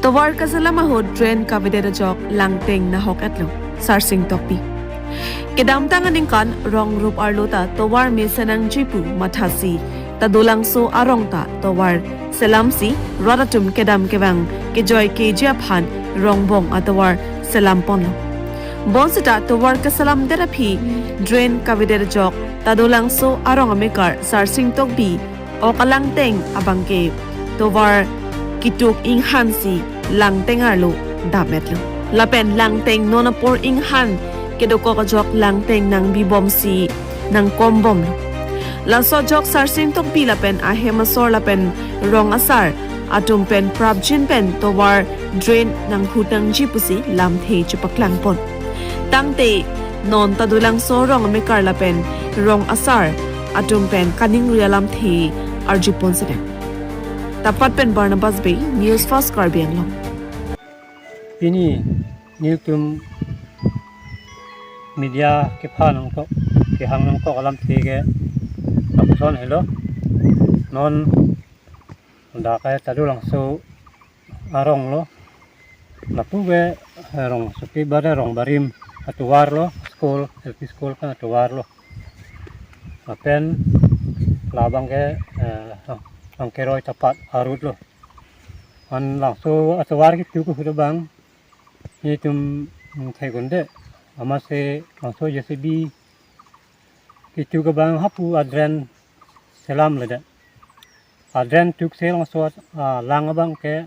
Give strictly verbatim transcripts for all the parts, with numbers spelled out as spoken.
Tovar kaselam ahut drain kavedet ajok Langteng nahok-etlo, Sarsing Tokbi. Kedamtang aningkan rong rup arlo ta tovar me senangji pu mathasi Tadulangso arong ta tovar selamsi rat atum kedam kevang kejoi keji aphan Rongbong atovar selam ponlo. Bonsita tovar kaselamdet aphi drain kavedet ajok Tadulangso arong amekar Sarsing Tokbi ok alangteng abangke tovar kituk inghansi Langteng arlo dam-etlo. Lapen Langteng non apor inghan kedokok ajok Langteng nangbibomsi nangkombomlo. Laso ajok Sarsing Tokbi lapen ahem asor lapen rong asar atum pen prapjin pen tovar drain nanghut nangji pusi lamthe chepaklang pon. Tangte non Tadulangso arong amekar lapen rong asar atum pen kaningri alamthe arjupon sedang. Tapat pen Barnabas Bey, News Fast Karbi Anglong. Pini nelitum media kepha nangkok, kehang nangkok alamthe ke lapuson helo. Non dak ke Tadulangso arong lo. Lapu ke rongsopi bade Rongbarim atovar lo, school, L P school kan atovar lo. Lapen labang ke, eh, Rongkeroi tapat arut lo. An Langso atovar kituk ahut abang nelitum thekdunde. Amatsi Langso J C B kituk abang hapu adrain selamledet. Adrain tuksi Langso alang abang ke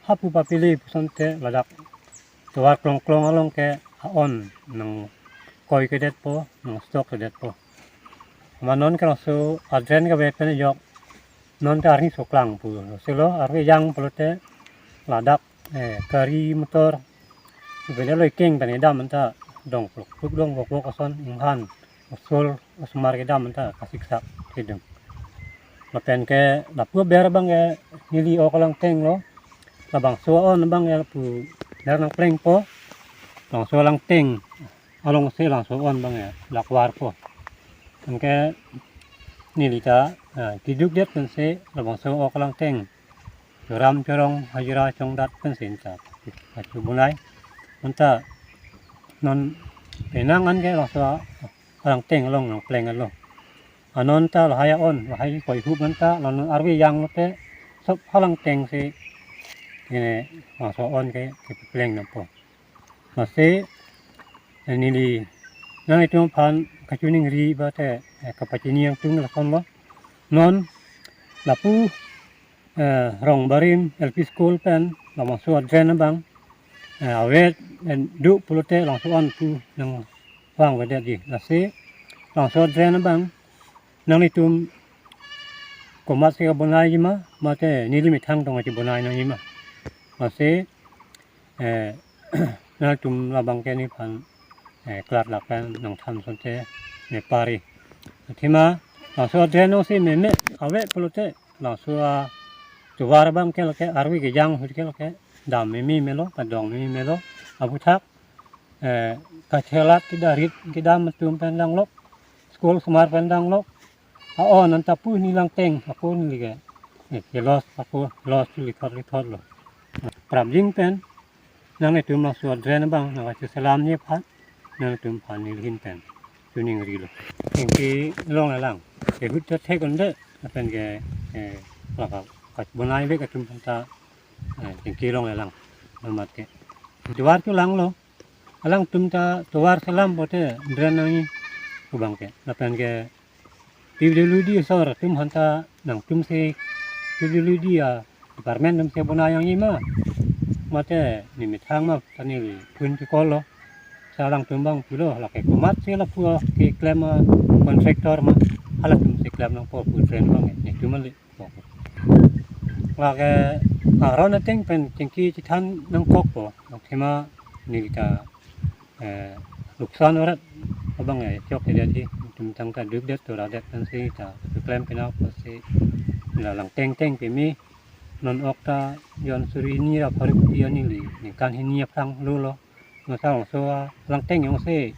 hapu papili pusonte ladak tovar klongklong along ke ha-on nangkoi kedetpo, nangstock kedetpo. Amat non ke Langso adrain kave pen ajok non ta arni soklang pu. Silo arve jang pulote ladak, eh, gari motor bele loi keng pen kedam anta dong pluk pluk dong bok bok ason inghan osol osomar kedam anta kasiksak kedam. Lapen ke lapu aber abang ke neli ok alangteng lo. Labangso on abang ke lapu ler nangplengpo. Langso alangteng alongsi Langso on abang ke lakvarpo. Anke neli ta, ah, kidukdet pensi labangso ok alangteng choram chorong hajira chongdat pensi ta kachebonai. Anta non penang anke Langso alangteng along nangplenglo. Anon ta lahai on, lahai koihup anta, lanon arve jang lote sop halangtengsi kene Langso on ke kepleng nangpo. Lasi, eh, neli nanglitum aphan kachiningri bate, eh, kapachini nangtum lasonlo. Non lapu, eh, Rongbarim L P School pen labangso adrain abang, eh, avet, eh, do pulote Langso on pu nangvangvedetji. Lasi Langso adrain abang nanglitum komatsi kabonaiji ma, mate neli methang tong kachebonai nangji ma. Lasi, eh, nanglitum labang ke neliphan, eh, klarlak pen nangthan asonte nepari. Athema Langso adrain alongsi meme ave pulote Langso atovar abang ke lake arve kejang ahut ke lake dam meme melo, padong meme melo, aputhak, eh, kachelat kedarit kedam atum pen danglok, school osomar pen danglok, ha-on anta pu ni langteng ako neli ke, eh, ke loss ako, loss chu lithot lithotlo. Prapjin pen nanglitum Langso adrain abang nangkacheselamji aphan nanglitum aphan neli ahin pen chiningrilo. Chingki longlelang. Ke ahut ta thekdunde lapen ke, eh, laka kachebonai bek atum aphanta, eh, chingki longlelang. Amat ke tovar chelanglo. Alangtum ta tovar selam pote drain nangji pu abang ke. Lapen ke P W D asor atum aphanta nangtumsi P W D a-department atumsi bonai nangji ma, mate ne methang ma ta neli phone kekollo. Sa alangtum abang pulo lake komatsi lapu keklem a-contractor ma, halatumsi klem nangpo pu drain abang netum kali. Lake aron ateng pen chingki chethan nangkokpo, athema neli ta, eh, luksan orat abang, eh, chokchedetji, netum tangka dukdet toradet pensi ta keklem pinangpo si la langteng teng peme. Non ok ta jon suri hini ra pharo kuti aningkan hini aphrang lolo. Masa Langso alangteng jongsi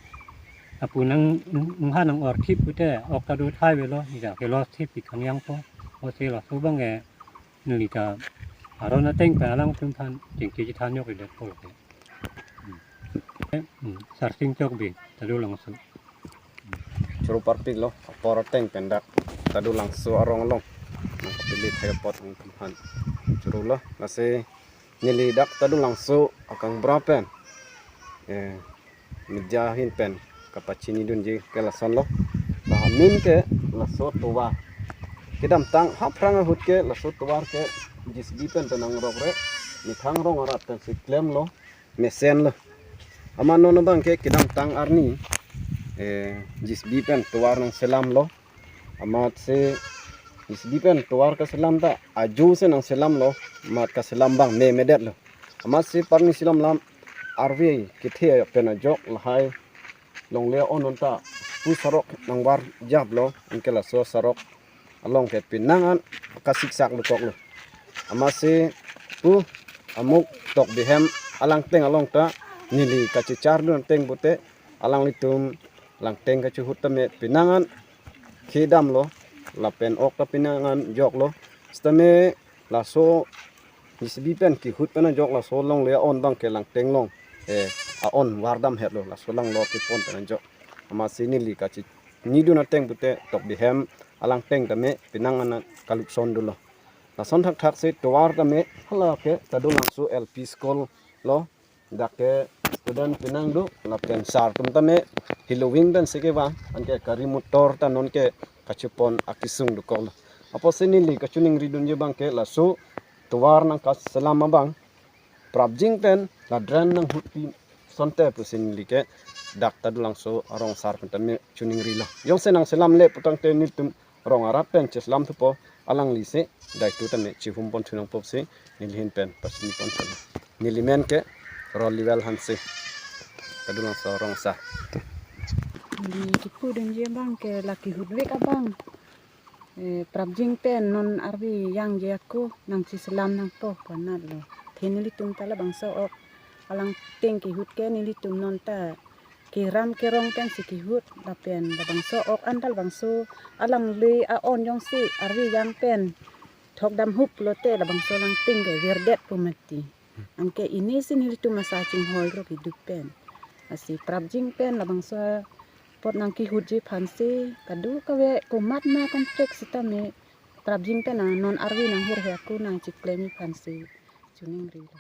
lapu nang, inghan nang-orthip pute ok ta do thai avelo, ija ke loss thip pi khangjangpo. Osi laso abang ke neli ta Aron ateng pen alangtum aphan chingki chethan yok-idet pol ke. Hmm. Hmm. Sarsing Tokbi, Tadulangso. Choro parpiklo, apor ateng pen dak Tadulangso arong along nangkapili thai apot nangtum aphan chorolo. Lasi neli dak Tadulangso akangbura pen, eh, media ahin pen kapachinidunji ke lasonlo. Lahamin ke laso tovar. Kedamtang aphrang ahut ke laso tovar ke J C B pen ta nangrokre, methang rong arat pensi klemlo, mesenlo. Amat non abang ke kedamtang arni, eh, J C B pen tovar nangselamlo. Amatsi J C B pen tovar kaselam ta ajo si nangselamlo, amat kaselam abang memedetlo. Amatsi parni selam lam arve kethe pen ajok lahai longle on on ta pu sarok nangvarjaplo, anke laso sarok along ke penang an kasiksak dokoklo. Amatsi pu Amuk Tokbi hem alangteng along ta neli kachechardun ateng pute alanglitum langteng kachihut tame penang an khedamlo, lapen ok ta penang an joklo. Sitame laso J C B pen kihut pen ajok laso longle on abang ke langteng along, eh, a-on vardam hetlo, laso langlo kepon pen ajok. Amatsi neli kachinidun ateng pute Tokbi hem alangteng tame penang an kalukson dolo. Lason thakthak si tovar tame hala ke Tadulangso L P School lo, dak ke student penang do, lapen sar atum tame heloving pensi kevang, anke gari motor ta non ke kachepon akesung dokoklo. Apotsi neli kachiningridunji abang ke laso tovar nangkaselam abang prapjin pen la drain nanghutpi asonte pusi neli ke dak Tadulangso arong sar pen tame chiningrilo. Jongsi nangselamle putangte nelitum rong arat pen cheselam thupo, alangli si daito tame chihum pon thu nangpo pusi neli ahin pen pachini pon thulo. Neli men ke Roliwel Hanse, Tadulangso arong sar. Neli kipudunji abang ke la kihut vek abang, eh, prapjin pen non arve jangje ako nangchiselam nangpo pu anatlo. Athe nelitum ta labangso ok alangteng kihut ke nelitum non ta keram kerong pensi kihut, lapen labangso ok an ta labangso alangli a-on jongsi arve jang pen thokdam hup lote labangso alangteng ke virdet pu mati. Anke ini si nelitum asa chinghoi ro kedo pen. Lasi prapjin pen labangso apot nangkihutji aphansi kadokave komat ma contract sitame prapjin pen non arve nanghur he ako nangchiklemji aphansi chiningrilo.